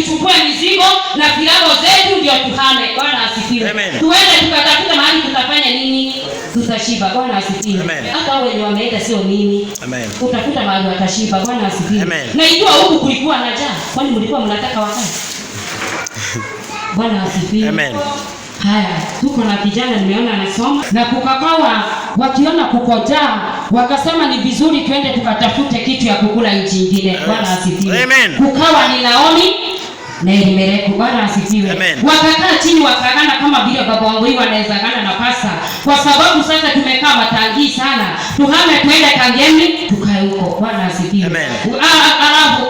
Tuchukue mizigo na virago zetu ndio tuhame. Bwana asifiwe. Amen. Tuende tukatafute mahali tutafanya nini? Tutashiba. Bwana asifiwe. Amen. Hata hao wenye wameenda sio mimi. Amen. Utakuta mahali watashiba. Bwana asifiwe. Amen. Na ikiwa huku kulikuwa na njaa, kwani mlikuwa mnataka wakae? Bwana asifiwe. Amen. Haya, tuko na kijana nimeona anasoma na kukakawa, wakiona kukojaa, wakasema ni vizuri twende tukatafute kitu ya kukula nchi ingine. Bwana asifiwe. Amen. Kukawa ni Naomi na Elimeleki. Bwana asifiwe. Amen. Wakakaa chini wakaagana kama vile baba wangu hivi wanaweza agana na pasta, kwa sababu sasa tumekaa matangii sana, tuhame tuende Kangemi tukae huko. Bwana asifiwe. Amen. Alafu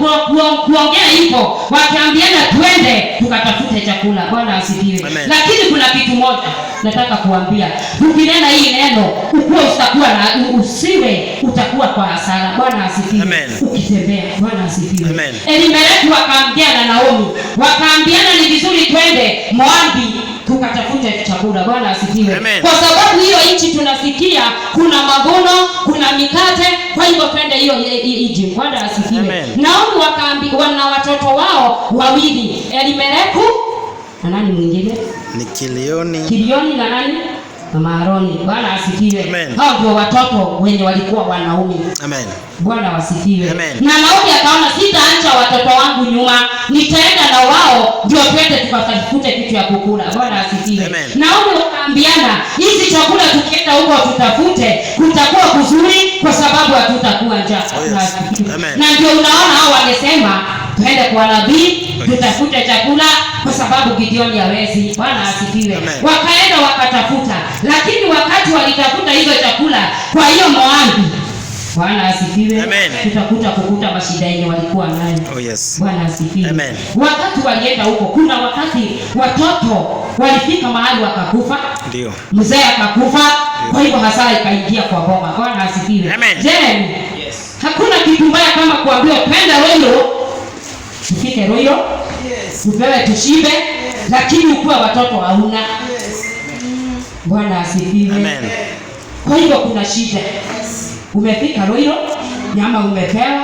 kuongea hivyo wakiambiana twende tukatafute chakula. Bwana asifiwe. Amen. Lakini kuna kitu moja nataka kuambia, ukinena hii neno ukuwe utakuwa na usiwe utakuwa kwa hasara. Bwana asifiwe. Amen. Ukitembea. Bwana asifiwe. Amen. Elimeleki wakaambia na Naomi, wakaambiana ni vizuri twende Moabi tukatafute chakula. Bwana asifiwe. Amen. Kwa sababu hiyo nchi tunasikia kuna mavuno, kuna mikate, kwa hivyo twende hiyo nchi. Bwana asifiwe. Amen. Naomi wakaambi wana watoto wao wawili, Elimeleku na nani mwingine? Ni Kilioni. Kilioni na nani? Na Maaroni. Bwana asifiwe. Amen. Hao ndio watoto wenye walikuwa wanaume. Amen. Bwana wasifiwe. Amen. Na Naomi akaona sitaacha watoto wangu nyuma, nitaenda na wao ndio twende tukatafute kitu ya kukula. Bwana asifiwe. Amen. Naomi wakaambiana, hizi chakula tukienda huko tutafute, kutakuwa kuzuri kwa sababu hatutakuwa njaa. Oh, yes. Bwana asifiwe. Amen. Na ndio unaona hao wangesema twende kwa nabii tutafute chakula kwa sababu Gideoni hawezi. Bwana asifiwe. Amen. Wakaenda wakatafuta, lakini wakati walitafuta hizo chakula kwa hiyo Moabi, Bwana asifiwe, Amen. tutakuta kukuta mashida yenye walikuwa nayo. Oh, yes. Bwana asifiwe. Amen. Wakati walienda huko, kuna wakati watoto walifika mahali wakakufa, Ndio. mzee akakufa, kwa hivyo hasara ikaingia kwa boma. Bwana asifiwe. Amen. Jeremy, hakuna kitu mbaya kama kuambiwa twende Royal, tufike Royal, tupewe tushibe, lakini ukuwa watoto hauna. Bwana asifiwe. Amen. Kwa hivyo kuna shida. Umefika Royal, nyama umepewa,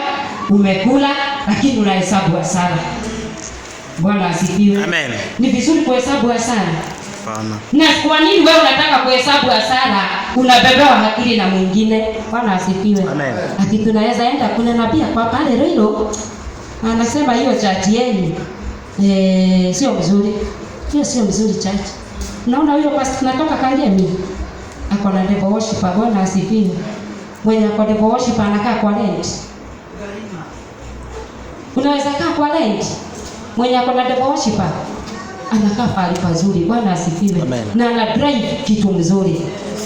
umekula, lakini unahesabu hasara. Bwana asifiwe. Amen. Ni vizuri kuhesabu hasara. Hapana. Na kwa nini wewe unataka kuhesabu hasara? Unabebewa akili na mwingine. Bwana asifiwe. Amen. Ati tunaweza enda, kuna nabii kwa pale Royal anasema hiyo church yenu sio mzuri. Hiyo sio mzuri church. Naona huyo pastor tunatoka Kangemi ako na devil worshiper. Bwana asifiwe. Mwenye ako devil worshiper anakaa kwa rent. Unaweza kaa kwa rent. Mwenye ako na devil worshiper anakaa pahali pazuri. Bwana asifiwe. Amen. Na ana drive kitu mzuri.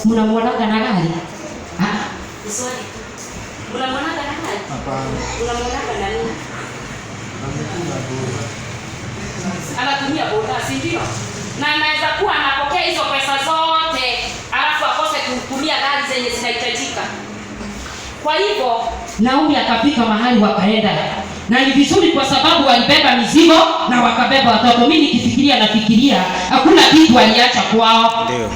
Mnamwonaga na gari? Ah. Mnamwonaga na gari? Hapana. Unamwonaga na nini? Amekula boda. Anatumia boda, si ndio? Na anaweza kuwa anapokea hizo pesa zote alafu akose kutumia gari zenye zinahitajika. Kwa hivyo Naomi akafika mahali wakaenda, na ni vizuri kwa sababu walibeba mizigo na wakabeba watoto. Mimi nikifikiria nafikiria hakuna kitu waliacha kwao Ndio.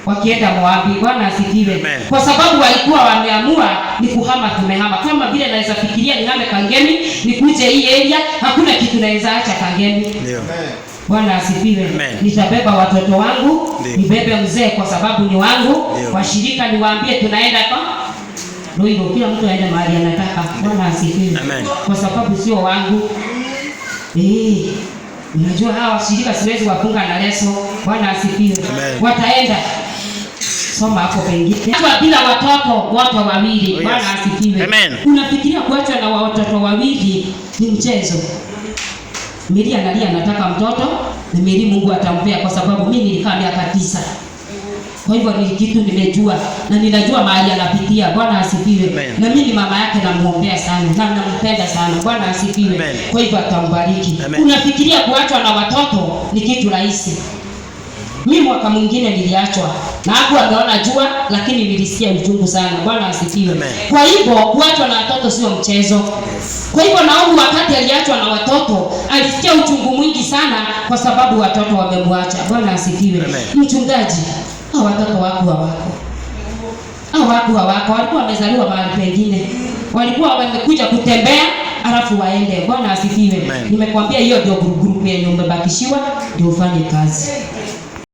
wakienda Moabi. Bwana asifiwe. Amen. Kwa sababu walikuwa wameamua ni kuhama, tumehama. Kama vile naweza fikiria nihame Kangemi nikuje hii area, hakuna kitu naweza acha Kangemi. Ndio. Amen. Bwana asifiwe. Amen. Nitabeba watoto wangu, Ndio. nibebe mzee kwa sababu ni wangu, Ndio. washirika niwaambie tunaenda kwa Ruiru, kila mtu aende mahali anataka. Bwana asifiwe. Amen. Kwa sababu sio wangu. Unajua hawa washirika siwezi wafunga na leso. Bwana asifiwe. Amen. Wataenda soma hapo pengine. Kwa bila watoto wote wawili. Oh, yes. Bwana asifiwe. Amen. Unafikiria kuachwa na watoto wawili ni mchezo? Miri analia anataka mtoto na Miri Mungu atampea kwa sababu mimi nilikaa miaka 9. Kwa hivyo ni kitu nimejua na ninajua mahali anapitia. Bwana asifiwe. Amen. Na mimi mama yake namuombea sana na nampenda sana. Bwana asifiwe. Amen. Kwa hivyo atambariki. Amen. Unafikiria kuachwa na watoto ni kitu rahisi? Mimi mwaka mwingine niliachwa na hapo ameona jua, lakini nilisikia uchungu sana. Bwana asifiwe. Amen. Kwa hivyo kuachwa na watoto sio mchezo. Kwa hivyo Naomi wakati aliachwa na watoto alisikia uchungu mwingi sana, kwa sababu watoto wamemwacha. Bwana asifiwe. Amen. Mchungaji, hao watoto wako hawako, hao wako hawako, walikuwa wamezaliwa mahali pengine, walikuwa wamekuja kutembea alafu waende. Bwana asifiwe. Amen. Nimekwambia hiyo ndio group yenye umebakishiwa ndio ufanye kazi.